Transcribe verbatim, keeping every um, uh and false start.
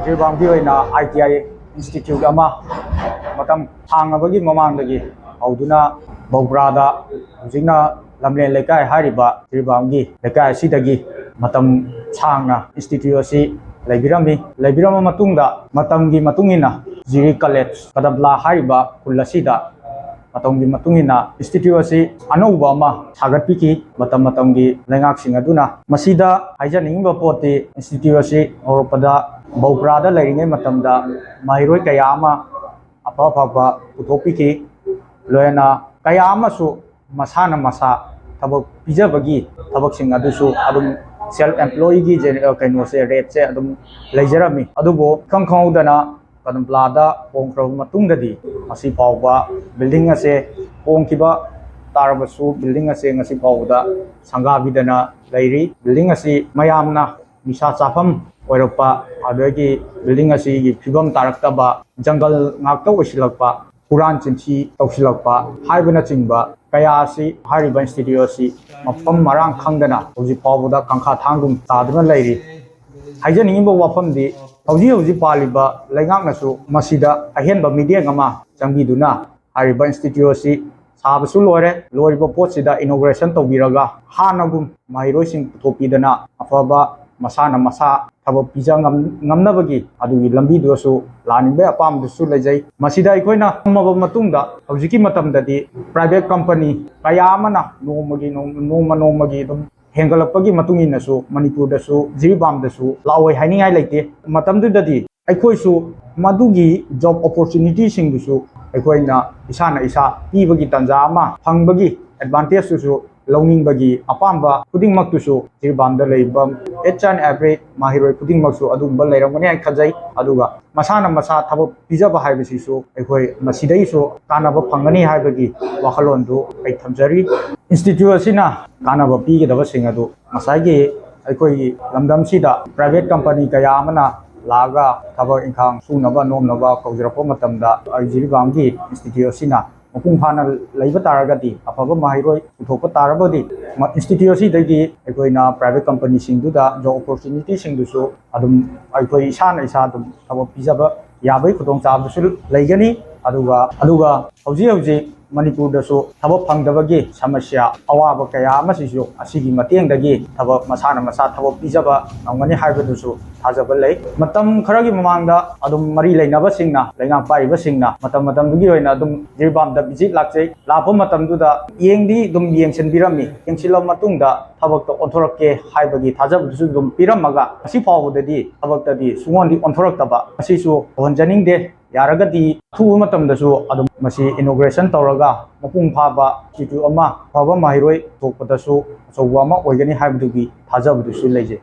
ꯖꯤꯔꯤꯕꯥꯝꯒꯤ ꯑꯣꯏꯅ ꯑꯥꯏ ꯇꯤ ꯑꯥꯏ ꯏꯟꯁꯇꯤꯇ꯭ꯌꯨꯠ ꯑꯃ ꯃꯇꯝ ꯁꯥꯡꯉꯕꯒꯤ ꯃꯃꯥꯡꯗꯒꯤ ꯍꯧꯗꯨꯅ ꯕꯧꯕ꯭ꯔꯥꯗ, ꯍꯧꯖꯤꯛꯅ ꯂꯝꯂꯦꯟ ꯂꯩꯀꯥꯏ ꯍꯥꯏꯔꯤꯕ ꯖꯤꯔꯤꯕꯥꯝꯒꯤ ꯂꯩꯀꯥꯏ ꯑꯁꯤꯗꯒꯤ ꯃꯇꯝ ꯁꯥꯡꯅ ꯏꯟꯁꯇꯤꯇ꯭ꯌꯨꯠ ꯑꯁꯤ ꯂꯩꯕꯤꯔꯝꯃꯤ꯫ ꯂꯩꯕꯤꯔꯝꯕ ꯃꯇꯨꯡꯗ ꯃꯇꯝꯒꯤ ꯃꯇꯨꯡ ꯏꯟꯅ ꯖꯤꯔꯤ ꯀꯂꯦꯖ ꯀꯗꯝꯂꯥ ꯍꯥꯏꯔꯤꯕ ꯈꯨꯜ ꯑꯁꯤꯗ ꯃꯇꯝꯒꯤ ꯃꯇꯨꯡ ꯏꯟꯅ ꯏꯟꯁꯇꯤꯇ꯭ꯌꯨꯠ ꯑꯁꯤ ꯑꯅꯧꯕ ꯑꯃ ꯁꯥꯒꯠꯄꯤꯈꯤ꯫ ꯃꯇꯝ ꯃꯇꯝꯒꯤ ꯂꯩꯉꯥꯛꯁꯤꯡ ꯑꯗꯨꯅ ꯃꯁꯤꯗ ꯍꯥꯏꯖꯅꯤꯡꯉꯤꯕ ꯄꯣꯠꯇꯤ ꯏꯟꯁꯇꯤꯇ꯭ꯌꯨꯠ ꯑꯁꯤ ꯍꯧꯔꯛꯄꯗ ꯕꯧꯕ꯭ꯔꯥꯗ ꯂꯩꯔꯤꯉꯩ ꯃꯇꯝꯗ ꯃꯍꯩꯔꯣꯏ ꯀꯌꯥ ꯑꯃ ꯑꯐ ꯑꯐꯕ ꯄꯨꯊꯣꯛꯄꯤꯈꯤ꯫ ꯂꯣꯏꯅ ꯀꯌꯥ ꯑꯃꯁꯨ ꯃꯁꯥꯅ ꯃꯁꯥ ꯊꯕꯛ ꯄꯤꯖꯕꯒꯤ ꯊꯕꯛꯁꯤꯡ ꯑꯗꯨꯁꯨ ꯑꯗꯨꯝ ꯁꯦꯜꯐ ꯑꯦꯝꯄ꯭ꯂꯣꯏꯒꯤ ꯀꯩꯅꯣꯁꯦ, ꯔꯦꯠꯁꯦ ꯑꯗꯨꯝ ꯂꯩꯖꯔꯝꯃꯤ꯫ ꯑꯗꯨꯕꯨ ꯏꯈꯪ ꯈꯪꯍꯧꯗꯅ ꯀꯗꯝꯄ꯭ꯂꯥꯗ ꯍꯣꯡꯈ꯭ꯔꯕ ꯃꯇꯨꯡꯗꯗꯤ ꯉꯁꯤ ꯐꯥꯎꯕ ꯕꯤꯜꯗꯤꯡ ꯑꯁꯦ ꯍꯣꯡꯈꯤꯕ ꯇꯥꯔꯕꯁꯨ ꯕꯤꯜꯗꯤꯡ ꯑꯁꯦ ꯉꯁꯤ ꯐꯥꯎꯕꯗ ꯁꯪꯒꯥꯕꯤꯗꯅ ꯂꯩꯔꯤ꯫ ꯕꯤꯜꯗꯤꯡ ꯑꯁꯤ ꯃꯌꯥꯝꯅ ꯅꯤꯁꯥ ꯆꯥꯐꯝ ꯑꯣꯏꯔꯛꯄ, ꯑꯗꯨꯗꯒꯤ ꯕꯤꯜꯗꯤꯡ ꯑꯁꯤꯒꯤ ꯐꯤꯕꯝ ꯇꯥꯔꯛꯇꯕ, ꯖꯪꯒꯜ ꯉꯥꯛꯇ ꯑꯣꯏꯁꯤꯜꯂꯛꯄ, ꯍꯨꯔꯥꯟ ꯆꯤꯟꯊꯤ ꯇꯧꯁꯤꯜꯂꯛꯄ ꯍꯥꯏꯕꯅꯆꯤꯡꯕ ꯀꯌꯥ ꯑꯁꯤ ꯍꯥꯏꯔꯤꯕ ꯏꯟꯁꯇꯤꯇ꯭ꯌꯨꯠ ꯑꯁꯤ ꯃꯐꯝ ꯃꯔꯥꯡ ꯈꯪꯗꯅ ꯍꯧꯖꯤꯛ ꯐꯥꯎꯕꯗ ꯀꯪꯈꯥ ꯊꯥꯡꯒꯨꯝ ꯇꯥꯗꯨꯅ ꯂꯩꯔꯤ꯫ ꯍꯥꯏꯖꯅꯤꯡꯉꯤꯕ ꯋꯥꯐꯝꯗꯤ ꯍꯧꯖꯤꯛ ꯍꯧꯖꯤꯛ ꯄꯥꯜꯂꯤꯕ ꯂꯩꯉꯥꯛꯅꯁꯨ ꯃꯁꯤꯗ ꯑꯍꯦꯟꯕ ꯃꯤꯠꯌꯦꯡ ꯑꯃ ꯆꯪꯕꯤꯗꯨꯅ ꯍꯥꯏꯔꯤꯕ ꯏꯟꯁꯇꯤꯇ꯭ꯌꯨꯠ ꯑꯁꯤ ꯁꯥꯕꯁꯨ ꯂꯣꯏꯔꯦ꯫ ꯂꯣꯏꯔꯤꯕ ꯄꯣꯠꯁꯤꯗ ꯏꯅꯣꯒ꯭ꯔꯦꯁꯟ ꯇꯧꯕꯤꯔꯒ ꯍꯥꯟꯅꯒꯨꯝ ꯃꯍꯩꯔꯣꯏꯁꯤꯡ ꯄꯨꯊꯣꯛꯄꯤꯗꯅ ꯑꯐꯕ ꯃꯁꯥꯅ ꯃꯁꯥ ꯊꯕꯛ ꯄꯤꯖ ꯉꯝ-, ꯉꯝꯅꯕꯒꯤ ꯑꯗꯨꯒꯤ ꯂꯝꯕꯤꯗꯨꯁꯨ ꯂꯥꯛꯅꯤꯡꯕꯒꯤ ꯑꯄꯥꯝꯕꯗꯨꯁꯨ ꯂꯩꯖꯩ꯫ ꯃꯁꯤꯗ ꯑꯩꯈꯣꯏꯅ ꯐꯝꯃꯕ ꯃꯇꯨꯡꯗ ꯍꯧꯖꯤꯛꯀꯤ ꯃꯇꯝꯗꯗꯤ ꯄ꯭ꯔꯥꯏꯚꯦꯠ ꯀꯝꯄꯅꯤ ꯀꯌꯥ ꯑꯃꯅ ꯅꯣꯡꯃꯒꯤ ꯅꯣꯡ-, ꯅꯣꯡꯃ ꯅꯣꯡꯃꯒꯤ ꯑꯗꯨꯝ ꯍꯦꯟꯒꯠꯂꯛꯄꯒꯤ ꯃꯇꯨꯡ ꯏꯟꯅꯁꯨ ꯃꯅꯤꯄꯨꯔꯗꯁꯨ, ꯖꯤꯔꯤꯕꯥꯝꯗꯁꯨ ꯂꯥꯛꯑꯣꯏ ꯍꯥꯏꯅꯤꯡꯉꯥꯏ ꯂꯩꯇꯦ꯫ ꯃꯇꯝꯗꯨꯗꯗꯤ ꯑꯩꯈꯣꯏꯁꯨ ꯃꯗꯨꯒꯤ ꯖꯣꯕ ꯑꯣꯄꯣꯔꯆꯨꯅꯤꯇꯤꯁꯤꯡꯗꯨꯁꯨ ꯑꯩꯈꯣꯏꯅ ꯏꯁꯥꯅ ꯏꯁꯥ ꯄꯤꯕꯒꯤ ꯇꯥꯟꯖꯥ ꯑꯃ ꯐꯪꯕꯒꯤ ꯑꯦꯗꯚꯥꯟꯇꯦꯖꯇꯨꯁꯨ ꯂꯧꯅꯤꯡꯕꯒꯤ ꯑꯄꯥꯝꯕ ꯈꯨꯗꯤꯡꯃꯛꯇꯨꯁꯨ ꯖꯤꯔꯤꯕꯥꯝꯗ ꯂꯩꯔꯤꯕ each and every ꯃꯍꯩꯔꯣꯏ ꯈꯨꯗꯤꯡꯃꯛꯁꯨ ꯑꯗꯨꯒꯨꯝꯕ ꯂꯩꯔꯝꯒꯅꯤ ꯍꯥꯏꯅ ꯈꯟꯖꯩ꯫ ꯑꯗꯨꯒ ꯃꯁꯥꯅ ꯃꯁꯥ ꯊꯕꯛ ꯄꯤꯖꯕ ꯍꯥꯏꯕꯁꯤꯁꯨ ꯑꯩꯈꯣꯏ ꯃꯁꯤꯗꯩꯁꯨ ꯀꯥꯟꯅꯕ ꯐꯪꯒꯅꯤ ꯍꯥꯏꯕꯒꯤ ꯋꯥꯈꯜꯂꯣꯟꯗꯨ ꯑꯩ ꯊꯝꯖꯔꯤ꯫ ꯏꯟꯁꯇꯤꯇ꯭ꯌꯨꯠ ꯑꯁꯤꯅ ꯀꯥꯟꯅꯕ ꯄꯤꯒꯗꯕꯁꯤꯡ ꯑꯗꯨ ꯉꯁꯥꯏꯒꯤ ꯑꯩꯈꯣꯏꯒꯤ ꯂꯝꯗꯝꯁꯤꯗ ꯄ꯭ꯔꯥꯏꯚꯦꯠ ꯀꯝꯄꯅꯤ ꯀꯌꯥ ꯑꯃꯅ ꯂꯥꯛꯑꯒ ꯊꯕꯛ ꯏꯪꯈꯥꯡ ꯁꯨꯅꯕ ꯅꯣꯝꯅꯕ ꯀꯧꯖꯔꯛꯄ ꯃꯇꯝꯗ ꯑꯩ ꯖꯤꯔꯤꯕꯥꯝꯒꯤ ꯏꯟꯁꯇꯤꯇ꯭ꯌꯨꯠ ꯑꯁꯤꯅ ꯃꯄꯨꯡ ꯐꯥꯅ ꯂꯩꯕ ꯇꯥꯔꯒꯗꯤ, ꯑꯐꯕ ꯃꯍꯩꯔꯣꯏ ꯄꯨꯊꯣꯛꯄ ꯇꯥꯔꯕꯗꯤ, institute ꯑꯁꯤꯗꯒꯤ ꯑꯩꯈꯣꯏꯅ private companyꯁꯤꯡꯗꯨꯗ job opportunityꯁꯤꯡꯗꯨꯁꯨ ꯑꯗꯨꯝ ꯑꯩꯈꯣꯏ ꯏꯁꯥꯅ ꯏꯁꯥ ꯑꯗꯨꯝ ꯊꯕꯛ ꯄꯤꯖꯕ ꯌꯥꯕꯒꯤ ꯈꯨꯗꯣꯡꯆꯥꯕꯁꯨ ꯂꯩꯒꯅꯤ꯫ ꯑꯗꯨꯒ ꯑꯗꯨꯒ ꯍꯧꯖꯤꯛ ꯍꯧꯖꯤꯛ ꯃꯅꯤꯄꯨꯔꯗꯁꯨ ꯊꯕꯛ ꯐꯪꯗꯕꯒꯤ ꯁꯃꯁ꯭ꯌꯥ, ꯑꯋꯥꯕ ꯀꯌꯥ ꯑꯃꯁꯤꯁꯨ ꯑꯁꯤꯒꯤ ꯃꯇꯦꯡꯗꯒꯤ ꯊꯕꯛ, ꯃꯁꯥꯅ ꯃꯁꯥ ꯊꯕꯛ ꯄꯤꯖꯕ ꯉꯝꯒꯅꯤ ꯍꯥꯏꯕꯗꯨꯁꯨ ꯊꯥꯖꯕ ꯂꯩ꯫ ꯃꯇꯝ ꯈꯔꯒꯤ ꯃꯃꯥꯡꯗ ꯑꯗꯨꯝ ꯃꯔꯤ ꯂꯩꯅꯕꯁꯤꯡꯅ, ꯂꯩꯉꯥꯛ ꯄꯥꯏꯔꯤꯕꯁꯤꯡꯅ ꯃꯇꯝ ꯃꯇꯝꯗꯨꯒꯤ ꯑꯣꯏꯅ ꯑꯗꯨꯝ ꯖꯤꯔꯤꯕꯥꯝꯗ visit ꯂꯥꯛꯆꯩ꯫ ꯂꯥꯛꯄ ꯃꯇꯝꯗꯨꯗ ꯌꯦꯡꯗꯤ ꯑꯗꯨꯝ ꯌꯦꯡꯁꯤꯟꯕꯤꯔꯝꯃꯤ꯫ ꯌꯦꯡꯁꯤꯜꯂꯕ ꯃꯇꯨꯡꯗ ꯊꯕꯛꯇ ꯑꯣꯟꯊꯣꯔꯛꯀꯦ ꯍꯥꯏꯕꯒꯤ ꯊꯥꯖꯕꯗꯨꯁꯨ ꯑꯗꯨꯝ ꯄꯤꯔꯝꯃꯒ, ꯉꯁꯤ ꯐꯥꯎꯕꯗꯗꯤ ꯊꯕꯛꯇꯗꯤ ꯁꯨꯡꯑꯣꯟꯗꯤ ꯑꯣꯟꯊꯣꯔꯛꯇꯕ ꯑꯁꯤꯁꯨ ꯇꯧꯍꯟꯖꯅꯤꯡꯗꯦ꯫ ꯌꯥꯔꯒꯗꯤ ꯑꯊꯨꯕ ꯃꯇꯝꯗꯁꯨ ꯑꯗꯨꯝ ꯃꯁꯤ inauguration ꯇꯧꯔꯒ ꯃꯄꯨꯡ ꯐꯥꯕ institute ꯑꯃ, ꯑꯐꯕ ꯃꯍꯩꯔꯣꯏ ꯄꯨꯊꯣꯛꯄꯗꯁꯨ ꯑꯆꯧꯕ ꯑꯃ ꯑꯣꯏꯒꯅꯤ ꯍꯥꯏꯕꯗꯨꯒꯤ ꯊꯥꯖꯕꯗꯨꯁꯨ ꯂꯩꯖꯩ꯫